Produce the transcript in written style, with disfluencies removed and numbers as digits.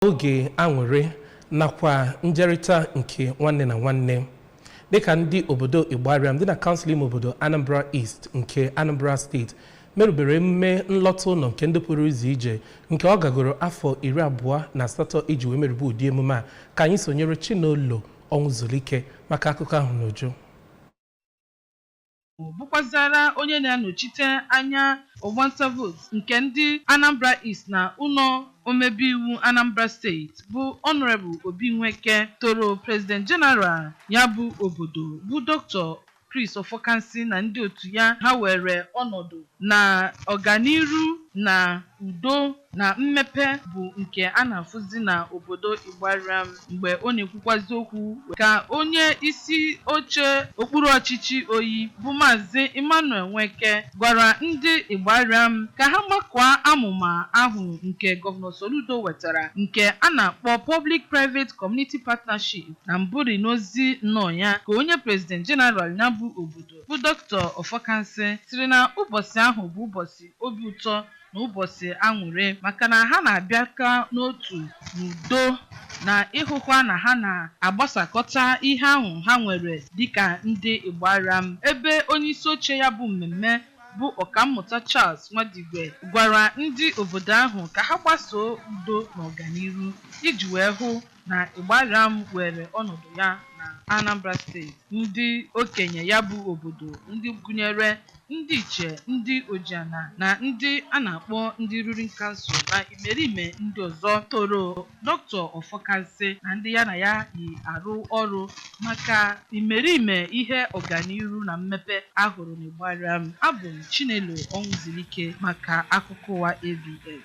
Oge aṅụrị nakwa njerịta nke nwanne na nwanne dịka ndị obodo Igbariam dị na kansụl ime obodo Anambra East nke Anambra Steeti merubere emume nlọta ụlọ nke ndị pụrụ ụzọ ije nke ọ gagoro afọ 28 iji wee merube ụdị emume a. Ka anyị sonyere Chinolo Ọnwụzulike maka akụkọ ahụ n'uju. Bụkwazara onye na-anọchite anya ọgbanta vote nke ndị Anambra East na ụlọ omebe iwu Anambra Steeti, bụ Honorable Obi Nweke, toro President General ya bụ obodo, bụ Dr. Chris Ofokansi, na ndị otu ya ha were ọnọdụ na ọganiru na udo na mmepe bụ nke a na-afụzi na obodo Igbariam. Mgbe ọ na-ekwukwazi okwu ka onye isi oche okpuru ọchịchị Oyi, bụ Maazị Emmanuel Nweke, gwara ndị Igbariam ka ha gbakọọ amụma ahụ nke Gọvanọ Soludo wetara nke a na-akpọ Public Private Community Partnership. Na mbụri n'ozi nnọọ ya ka onye President General ya bụ obodo, bụ Dr. Ofokansi, siri na ụbọchị ahụ bụ ụbọchị obi ụtọ na ụbọchị aṅụrị, maka na ha na-abịaka n'otu n'udo na ịhụkwa na ha na-agbasakọta ihe ahụ ha nwere dịka ndị Igbariam. Ebe onyeisi oche ya bụ mmemme, bụ Ọkammụta Charles Nwadigwe, gwara ndị obodo ahụ ka ha gbasoo udo na ọganiru iji wee hụ na Igbariam were ọnọdụ ya na Anambra Steeti. Ndị okenye ya bụ obodo, ndị gụnyere ndị ichie, ndị ojiana na ndị a na-akpọ ndị ruling council na imerime ndị ọzọ, toro Dr. Ofokansi na ndị ya na ya yi arụ ọrụ maka imerime ihe ọganiru na mmepe ahụrụ n'Igbariam. Abụ m Chinelo Ọnwụzirike maka akụkọ ụwa ABS.